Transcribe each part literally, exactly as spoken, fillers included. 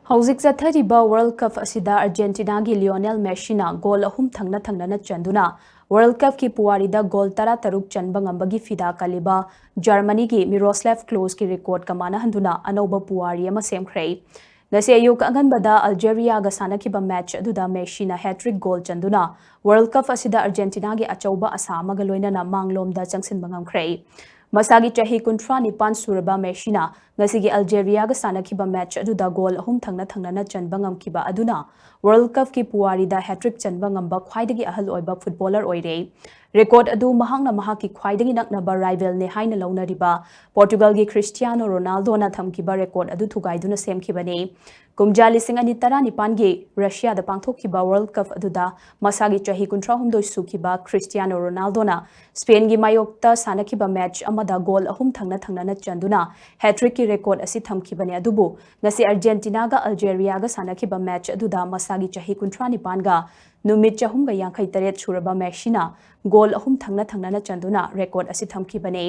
ꯍꯧꯖꯤꯛ ꯆꯠꯊꯔꯤꯕ World Cup ꯑꯁꯤꯗ Argentinaꯒꯤ Lionel Messiꯅ ꯒꯣꯜ ꯑꯍꯨꯝ ꯊꯪꯅ ꯊꯪꯅꯅ ꯆꯟꯗꯨꯅ World Cupꯀꯤ ꯄꯨꯋꯥꯔꯤꯗ ꯒꯣꯜ ꯇꯔꯥ ꯇꯔꯨꯛ ꯆꯟꯕ ꯉꯝꯕꯒꯤ ꯐꯤꯗꯥ ꯀꯜꯂꯤꯕ Germanyꯒꯤ Miroslav Kloseꯀꯤ recordꯀ ꯃꯥꯟꯅꯍꯟꯗꯨꯅ ꯑꯅꯧꯕ ꯄꯨꯋꯥꯔꯤ ꯑꯃ ꯁꯦꯝꯈ꯭ꯔꯦ꯫ ꯉꯁꯤ ꯑꯌꯨꯛ ꯑꯉꯟꯕꯗ Algeriaꯒ ꯁꯥꯟꯅꯈꯤꯕ match ꯑꯗꯨꯗ Messiꯅ hat-trick ꯒꯣꯜ ꯆꯟꯗꯨꯅ World Cup ꯑꯁꯤꯗ Argentinaꯒꯤ ꯑꯆꯧꯕ ꯑꯁꯥ ꯑꯃꯒ ꯂꯣꯏꯅꯅ ꯃꯥꯡꯂꯣꯝꯗ ꯆꯪꯁꯤꯟꯕ ꯉꯝꯈ꯭ꯔꯦ꯫ ꯃꯁꯥꯒꯤ ꯆꯍꯤ ꯀꯨꯟꯊ꯭ꯔꯥ ꯅꯤꯄꯥꯟ ꯁꯨꯔꯕ Messiꯅ ꯉꯁꯤꯒꯤ Algeriaꯒ ꯁꯥꯟꯅꯈꯤꯕ match ꯑꯗꯨꯗ ꯒꯣꯜ ꯑꯍꯨꯝ ꯊꯪꯅ ꯊꯪꯅꯅ ꯆꯟꯕ ꯉꯝꯈꯤꯕ ꯑꯗꯨꯅ World Cupꯀꯤ ꯄꯨꯋꯥꯔꯤꯗ hat-trick ꯆꯟꯕ ꯉꯝꯕ ꯈ꯭ꯋꯥꯏꯗꯒꯤ ꯑꯍꯜ ꯑꯣꯏꯕ footballer ꯑꯣꯏꯔꯦ꯫ Record ꯑꯗꯨ ꯃꯍꯥꯛꯅ ꯃꯍꯥꯛꯀꯤ ꯈ꯭ꯋꯥꯏꯗꯒꯤ ꯅꯛꯅꯕ rivalꯅꯦ ꯍꯥꯏꯅ ꯂꯧꯅꯔꯤꯕ Portugalꯒꯤ Cristiano Ronaldoꯅ ꯊꯝꯈꯤꯕ record ꯑꯗꯨ ꯊꯨꯒꯥꯏꯗꯨꯅ ꯁꯦꯝꯈꯤꯕꯅꯤ꯫ ꯀꯨꯝꯖꯥ ꯂꯤꯁꯤꯡ ꯑꯅꯤ ꯇꯔꯥꯅꯤꯄꯥꯟꯒꯤ Russiaꯗ ꯄꯥꯡꯊꯣꯛꯈꯤꯕ World Cup ꯑꯗꯨꯗ ꯃꯁꯥꯒꯤ ꯆꯍꯤ ꯀꯨꯟꯊ꯭ꯔꯥꯍꯨꯝꯗꯣꯏ ꯁꯨꯈꯤꯕ Cristiano Ronaldoꯅ Spainꯒꯤ ꯃꯥꯌꯣꯛꯇ ꯁꯥꯟꯅꯈꯤꯕ match ꯑꯃꯗ ꯒꯣꯜ ꯑꯍꯨꯝ ꯊꯪꯅ ꯊꯪꯅꯅ ꯆꯟꯗꯨꯅ hat-trickꯀꯤ record ꯑꯁꯤ ꯊꯝꯈꯤꯕꯅꯤ꯫ ꯑꯗꯨꯕꯨ ꯉꯁꯤ Argentinaꯒ Algeriaꯒ ꯁꯥꯟꯅꯈꯤꯕ match ꯑꯗꯨꯗ ꯃꯁꯥꯒꯤ ꯆꯍꯤ ꯀꯨꯟꯊ꯭ꯔꯥ ꯅꯤꯄꯥꯟꯒ ꯅꯨꯃꯤꯠ ꯆꯍꯨꯝꯒ ꯌꯥꯡꯈꯩ ꯇꯔꯦꯠ ꯁꯨꯔꯕ Messiꯅ ꯒꯣꯜ ꯑꯍꯨꯝ ꯊꯪꯅ ꯊꯪꯅꯅ ꯆꯟꯗꯨꯅ record ꯑꯁꯤ ꯊꯝꯈꯤꯕꯅꯤ꯫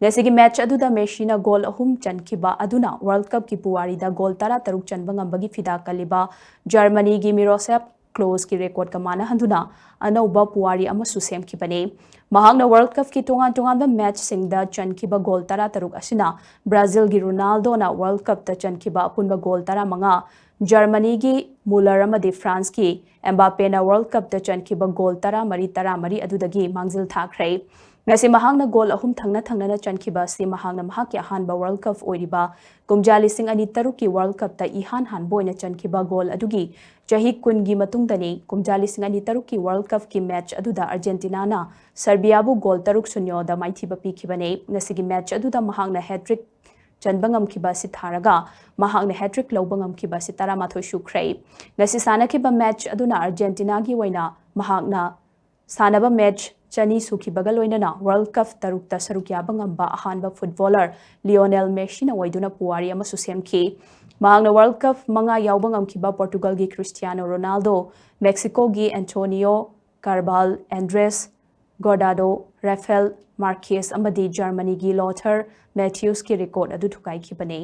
ꯉꯁꯤꯒꯤ match ꯑꯗꯨꯗ Messiꯅ ꯒꯣꯜ ꯑꯍꯨꯝ ꯆꯟꯈꯤꯕ ꯑꯗꯨꯅ World Cupꯀꯤ ꯄꯨꯋꯥꯔꯤꯗ ꯒꯣꯜ ꯇꯔꯥ ꯇꯔꯨꯛ ꯆꯟꯕ ꯉꯝꯕꯒꯤ ꯐꯤꯗꯥ ꯀꯜꯂꯤꯕ Germanyꯒꯤ Miroslav Kloseꯀꯤ recordꯀ ꯃꯥꯟꯅꯍꯟꯗꯨꯅ ꯑꯅꯧꯕ ꯄꯨꯋꯥꯔꯤ ꯑꯃꯁꯨ ꯁꯦꯝꯈꯤꯕꯅꯤ꯫ ꯃꯍꯥꯛꯅ World Cupꯀꯤ ꯇꯣꯉꯥꯟ ꯇꯣꯉꯥꯟꯕ matchꯁꯤꯡꯗ ꯆꯟꯈꯤꯕ ꯒꯣꯜ ꯇꯔꯥ ꯇꯔꯨꯛ ꯑꯁꯤꯅ Brazilꯒꯤ Ronaldoꯅ World Cupꯇ ꯆꯟꯈꯤꯕ ꯑꯄꯨꯟꯕ ꯒꯣꯜ ꯇꯔꯥꯃꯉꯥ, Germanyꯒꯤ Muller ꯑꯃꯗꯤ Franceꯀꯤ Mbappeꯅ World Cupꯇ ꯆꯟꯈꯤꯕ ꯒꯣꯜ ꯇꯔꯥꯃꯔꯤ ꯇꯔꯥꯃꯔꯤ ꯑꯗꯨꯗꯒꯤ ꯃꯥꯡꯖꯤꯜ ꯊꯥꯈ꯭ꯔꯦ꯫ ꯉꯁꯤ ꯃꯍꯥꯛꯅ ꯒꯣꯜ ꯑꯍꯨꯝ ꯊꯪꯅ ꯊꯪꯅꯅ ꯆꯟꯈꯤꯕ ꯑꯁꯤ ꯃꯍꯥꯛꯅ ꯃꯍꯥꯛꯀꯤ ꯑꯍꯥꯟꯕ World Cup ꯑꯣꯏꯔꯤꯕ ꯀꯨꯝꯖꯥ ꯂꯤꯁꯤꯡ ꯑꯅꯤ ꯇꯔꯨꯛꯀꯤ World Cupꯇ ꯏꯍꯥꯟ ꯍꯥꯟꯕ ꯑꯣꯏꯅ ꯆꯟꯈꯤꯕ ꯒꯣꯜ ꯑꯗꯨꯒꯤ ꯆꯍꯤ ꯀꯨꯟꯒꯤ ꯃꯇꯨꯡꯗꯅꯤ꯫ ꯀꯨꯝꯖꯥ ꯂꯤꯁꯤꯡ ꯑꯅꯤ ꯇꯔꯨꯛꯀꯤ World Cupꯀꯤ match ꯑꯗꯨꯗ Argentinaꯅ Serbiaꯕꯨ ꯒꯣꯜ ꯇꯔꯨꯛ ꯁꯨꯟꯌꯣꯗ ꯃꯥꯏꯊꯤꯕ ꯄꯤꯈꯤꯕꯅꯤ꯫ ꯉꯁꯤꯒꯤ match ꯑꯗꯨꯗ ꯃꯍꯥꯛꯅ hat-trick ꯆꯟꯕ ꯉꯝꯈꯤꯕ ꯑꯁꯤ ꯊꯥꯔꯒ ꯃꯍꯥꯛꯅ hat-trick ꯂꯧꯕ ꯉꯝꯈꯤꯕ ꯑꯁꯤ ꯇꯔꯥꯃꯥꯊꯣꯏ ꯁꯨꯈ꯭ꯔꯦ꯫ ꯉꯁꯤ ꯁꯥꯟꯅꯈꯤꯕ match ꯑꯗꯨꯅ Argentinaꯒꯤ ꯑꯣꯏꯅ ꯃꯍꯥꯛꯅ ꯁꯥꯟꯅꯕ match ꯆꯅꯤ ꯁꯨꯈꯤꯕꯒ ꯂꯣꯏꯅꯅ World Cup ꯇꯔꯨꯛꯇ ꯁꯔꯨꯛ ꯌꯥꯕ ꯉꯝꯕ ꯑꯍꯥꯟꯕ footballer Lionel Messiꯅ ꯑꯣꯏꯗꯨꯅ ꯄꯨꯋꯥꯔꯤ ꯑꯃꯁꯨ ꯁꯦꯝꯈꯤ꯫ ꯃꯍꯥꯛꯅ World Cup ꯃꯉꯥ ꯌꯥꯎꯕ ꯉꯝꯈꯤꯕ Portugalꯒꯤ Cristiano Ronaldo, Mexicoꯒꯤ Antonio Carbajal, Andres Guardado, Rafael Marquez ꯑꯃꯗꯤ Germanyꯒꯤ Lothar Matthäusꯀꯤ record ꯑꯗꯨ ꯊꯨꯒꯥꯏꯈꯤꯕꯅꯤ꯫